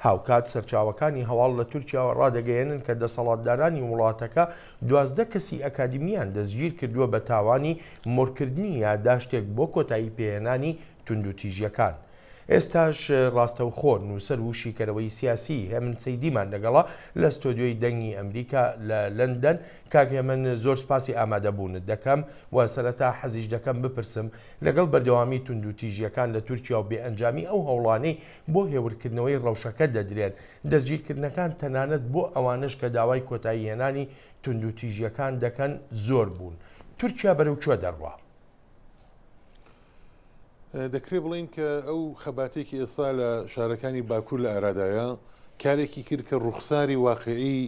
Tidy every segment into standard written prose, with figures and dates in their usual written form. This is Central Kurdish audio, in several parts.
هاوکات سەرچاوەکانی هەواڵ لە تورکیاوە ڕادەگەیەنن کە دەسەڵاتدارانی وڵاتەکە 12 کەسی ئەکادیمیان دەستگیرکردووە بە تاوانی مۆرکردنی یاداشتێک بۆ کۆتایی پێهێنانی توندوتیژیەکان. ئێستاش ڕاستەوخۆ نووسەر و شیکەرەوەی سیاسی هێمن سەیدیمان لەگەڵە لە ستۆدیۆی دەنگی ئەمریکا لە لەندەن. کاک هێمن زۆر سپاسی ئامادەبوونت دەکەم و سەرەتا حەزیش دەکەم بپرسم لەگەڵ بەردەوامی توندوتیژیەکان لە تورکیا و بێئەنجامی ئەو هەوڵانەی بۆ هێورکردنەوەی ڕەوشەکە دەدرێن، دەستگیرکردنەکان تەنانەت بۆ ئەوانەش کە داوای کۆتاییهێنانی توندوتیژیەکان دەکەن زۆر بوون. تورکیا بەرەو کوێ دەڕوا؟ دەکرێ بڵێین کە ئەو خەباتێکی ئێستا لە شارەکانی باکوور لە ئارادایە کارێکی کرد کە ڕوخساری واقعی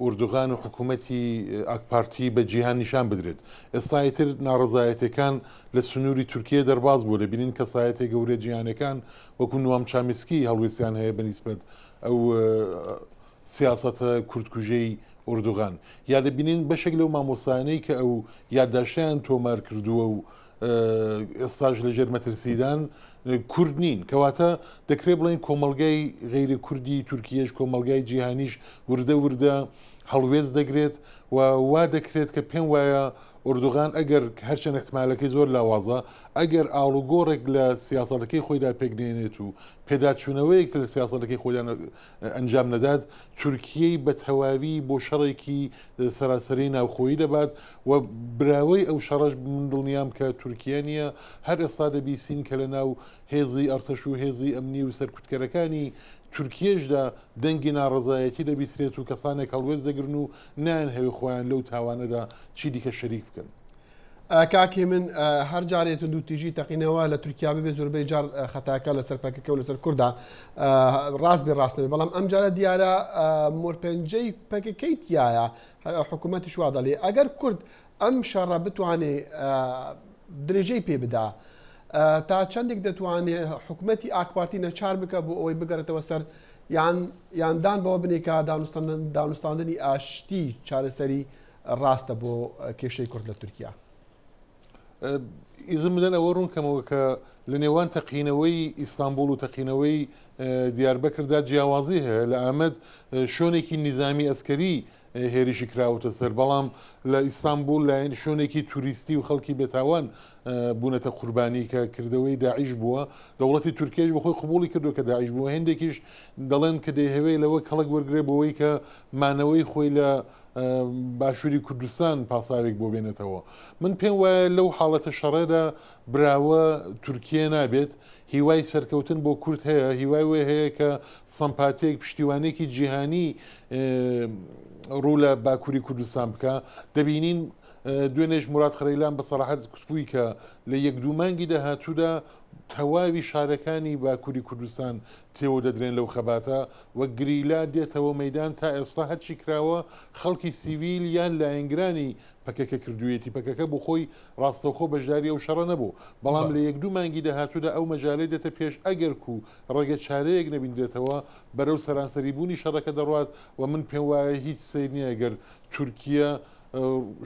ئوردوغان و حکوومەتی ئاکپارتی بە جیهان نیشان بدرێت. ئێستا ئیتر ناڕەزایەتیەکان لە سنووری تورکیە دەرباز بووە، دەبینین کەسایەتیە گەورە جیهانەکان وەکوو نوام چامیسکی هەڵوێستیان هەیە بە نیسبەت ئەو سیاسەتە کوردکوژەی ئوردوغان. یا دەبینین بەشێک لەو مامۆستایانەی کە ئەو یادداشتەیان تۆمار کردووە و ئێستاش لەژێر مەترسیدان کورد نین. کەواتە دەکرێت بڵێین کۆمەڵگای غەیرە کوردی تورکیەش، کۆمەڵگای جیهانیش وردە وردە هەڵوێست دەگرێت و وا دەکرێت کە پێم وایە ئۆردوغان ئەگەر هەرچەند احتمالەکەی زۆر لاوازە، ئەگەر ئاڵوگۆڕێک لە سیاسەتەکەی خۆیدا پێک نێنێت و پێداچوونەوەیەک لە سیاسەتەکەی خۆیدا ئەنجام نەدات، تورکیەی بە تەواوی بۆ شەڕێکی سەراسەری ناوخۆیی دەبات و براوەی ئەو شەڕەش من دڵنیام کە تورکیە نییە، هەر ئێستا دەبیسین کە لە ناو هێزی ئەرتەش و هێزی ئەمنی و سەرکوتکەرەکانی تورکیەشدا دەنگی ناڕەزایەتی دەبیسرێت و کەسانێک هەڵوێست دەگرن و نایانهەوێ خۆیان لەو تاوانەدا چیدیکە شەریک بکەن. کاک هێمن هەر جارێ توندوتیژی تەقینەوە لە تورکیا ببێ زۆربەی جار خەتاکە لەسەر پەکەکە و لەسەر کوردە ڕاست بێ ڕاست نەبێ بەڵام ئەم جارە دیارە مۆرپەنجەی پەکەکەی تایە حکوومەتیش وا دەڵێ ئەگەر کورد ئەم شەڕە بتوانێ درێژەی پێ بدا تا چەندێک دەتوانێ حکوومەتی ئاکپارتی نەچار بکە بۆ ئەوەی بگەڕێتەوە سەر یان یان دان بەوە بنێکە دانوستاندنی ئاشتی چارەسەری ڕاستە بۆ کێشەی کورد لە تورکیا. ئیزن بدەن ئەوە ڕوون کەمەوە کە لە نێوان تەقینەوەی ئیستانبوڵ و تەقینەوەی دیاربەکردا جیاوازی هەیە لە ئامەد شوێنێکی نیزامی ئەسکەری هێرشی کراوەتە سەر بەڵام لە ئیستانبول لایەن شوێنێکی توریستی و خەڵکی بێتاوان بوونەتە قوربانی کە کردەوەی داعش بووە دەوڵەتی تورکیش بەخۆی قبولی کردو کە داعش بووە هێندێکیش دەڵێن کە دەیهەوێت لەوە کەڵک وەرگێ بۆەوەی کە مانەوەی خۆی لە باشووری کوردستان پاساوێک بۆ بێنێتەوە. من پێم وایە لەو حاڵەتە شەڕەدا براوە تورکیە نابێت، هیوای سەرکەوتن بۆ کورد هەیە، هیوای وەی هەیە کە سەمپاتیەک، پشتیوانێکی جیهانی ڕوو لە باکووری کوردستان بکا. دەبینین دوێنێش موراد قەرەیلان بە سەراحەت کوتبووی کە لە یەک دوو مانگی داهاتوودا تەواوی شارەکانی باکووری کوردستان تێوە دەدرێن لەو خەباتە و گریلا دێتەوە مەیدان تا ئێستا هەرچی کراوە خەڵکی سیڤیل یان لایەنگرانی پەکەکە کردوویەتی پەکەکە بۆ خۆی ڕاستەوخۆ بەشداری ئەو شەڕە نەبوو بەڵام لە یەک دوو مانگی داهاتوودا ئەو مەجالەی دێتە پێش ئەگەرکو ڕێگە چارەیەک نەبیندرێتەوە بەرەو سەرانسەری بوونی شەڕەکە دەڕوات و من پێم وایە هیچ سەیر نییە گەر تورکیە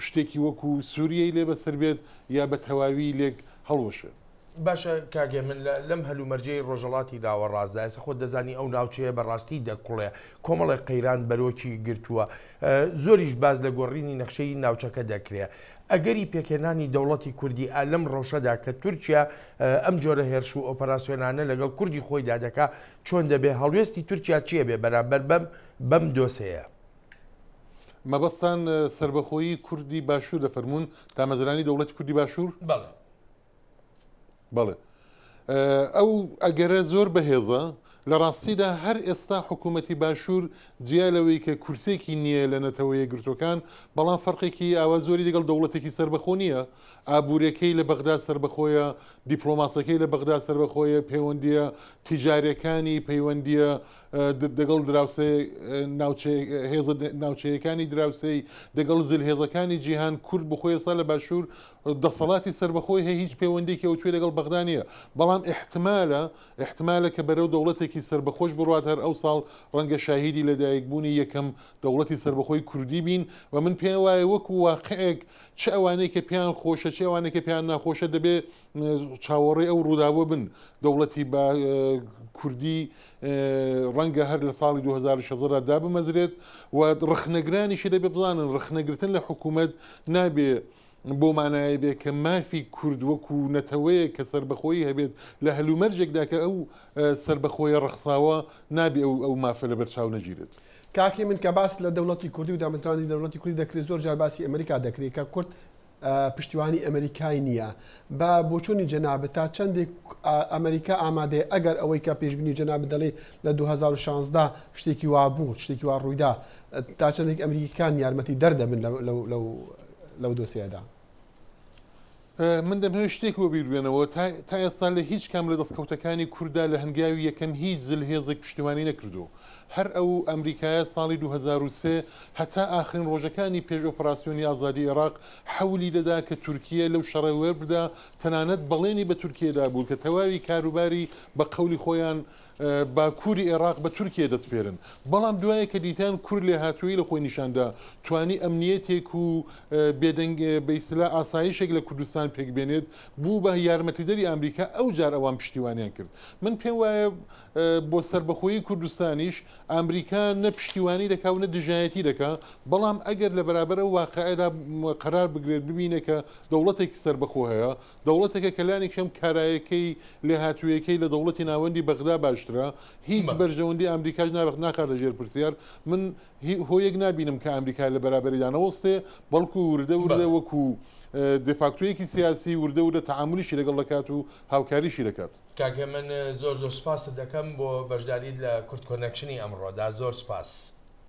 شتێکی وەکو سوریەی لێ بەسەر بێت یا بە تەواوی لێک هەڵوەشێ. باشە کاک هێمن لەم هەلومەرجەی ڕۆژهەڵاتی ناوەڕاستدا ئێستا خۆت دەزانی ئەو ناوچەیە بە ڕاستی دەکوڵێ کۆمەڵێک قەیران بەرۆکی گرتووە زۆریش باس لە گۆڕینی نەخشەی ناوچەکە دەکرێ ئەگەری پێکهێنانی دەوڵەتی کوردی ئا لەم ڕەوشەدا کە تورکیا ئەم جۆرە هێرش و ئۆپەراسیۆنانە لەگەڵ کوردی خۆیدا دەکا چۆن دەبێ هەڵوێستی تورکیا چییە بێ بەرامبەر بەم بەم دۆسێیە؟ مەبەستان سەربەخۆیی کوردی باشوور دەفەرموون دامەزرانی دەوڵەتی کوردی باشوور؟ بەڵێ. بەڵێ ئەو ئەگەرە زۆر بەهێزە لە ڕاستیدا هەر ئێستا حکوومەتی باشوور جیا لەوەی کە کورسێکی نییە لە نەتەوە یەکگرتووەکان بەڵام فەرقێکی ئاوا زۆری لەگەڵ دەوڵەتێکی سەربەخۆ نییە ئابوورەکەی لە بەغدا سەربەخۆیە دیپلۆماسەکەی لە بەغدا سەربەخۆیە پەیوەندیە تیجارەکانی پەیوەندیە دەگەڵ دراوسێ ناوچەیە هێزە ناوچەیەکانی دراوسێی دەگەڵ زلهێزەکانی جیهان کورد بخۆی ئێستا لە باشوور دەسەڵاتی سەربەخۆی هەیە هیچ پەیوەندیەکی ئەوتوێ لەگەڵ بەغدا نییە بەڵام ئیحتمالە ئیحتمالە کە بەرەو دەوڵەتێکی سەربەخۆش بڕوات هەر ئەو ساڵ ڕەنگە شاهیدی لەدایکبوونی یەکەم دەوڵەتی سەربەخۆی کوردی بین و من پێم وایە وەکو واقعێک چ ئەوانەی کە پێیان خۆشە چ ئەوانەی کە پێیان ناخۆشە دەبێ چاوەڕێی ئەو ڕووداوە بن دەوڵەتی بە کوردی. ڕەنگە هەر لە ساڵی 2016 دا دابمەزرێت و ڕەخنەگرانیشی دەبێ بزانن ڕەخنەگرتن لە حکوومەت نابێ بەو مانایە بێ کە مافی کورد وەکو نەتەوەیەک کە سەربەخۆیی هەبێت لە هەلومەرجێکدا کە ئەو سەربەخۆیە ڕەخساوە نابێ ئەو ئەو مافە لەبەر چاو نەگیرێت. کاک هێمن کە باس لە دەوڵەتی کوردی و دامەزراندنی دەوڵەتی کوردی دەکرێت زۆر جار باسی ئەمریکا دەکرێت کە کورد پشتیوانی ئەمریکای نییە. بە بۆچوونی جەنابت تا چەندێک ئەمریکا ئامادەیە ئەگەر ئەوەی کە پێشبینی جەنابت دەڵێی لە 2016 شتێکی وا بوو شتێکی وا ڕوویدا تا چەندێک ئەمریکیکان یارمەتی دەردەبن لەو دۆسیەدا؟ من دەمهەوێت شتێک وەبیر بێنەوە تا ئێستا لە هیچ کام لە دەستکەوتەکانی کورددا لە هەنگاوی یەکەم هیچ زلهێزێک پشتیوانی نەکردو هەر ئەو ئەمریکایە ساڵی 2003 هەتا ئاخرین ڕۆژەکانی پێش ئۆپراسیۆنی ئازادی ئێراق حەولی دەدا کە تورکیە لەو شەڕە وەربدا تەنانەت بەڵێنی بە تورکیە دابوو کە تەواوی کاروباری بە قەولی خۆیان باکووری ئێراق بە تورکیە دەسپێرن. بەڵام دوایە کە دیتیان کورد لێهاتوویی لە خۆی نیشان دا، توانی ئەمنییەتێک و بێدەنگ بە ئیستلا ئاسایشێک لە کوردستان پێک بێنێت، بوو بە یارمەتیدەری ئامریکا، ئەو جار ئەوان پشتیوانیان کرد. من پێم وایە بۆ سەربەخۆیی کوردستانیش ئامریکا نە پشتیوانی دەکا و نە دژایەتی دەکا، بەڵام ئەگەر لە بەرابەر ئەو واقعەدا قەرار بگرێت، ببینێ کە دەوڵەتێکی سەربەخۆ هەیە، دەوڵەتێکە کە لانیکەم کارایەکەی، لێهاتوویەکەی لە دەوڵەتی ناوەندی بەغدا باشترە، هیچ بەرژەوەندی ئامریکاش ناخاتە ژێر پرسیار، من هۆیەک نابینم کە ئامریکا لە بەرابەریدا نەوەستێ، بەڵکو وردە وردە وەکو دێفاکتۆیەکی سیاسی وردە وردە تەعامولیشی لەگەڵ دەکات و هاوکاریشی دەکات. کاک هێمن زۆر زۆر سوپاست دەکەم بۆ بەشداریت لە کورد کۆنێکشنی ئەمڕۆدا زۆر سوپاس.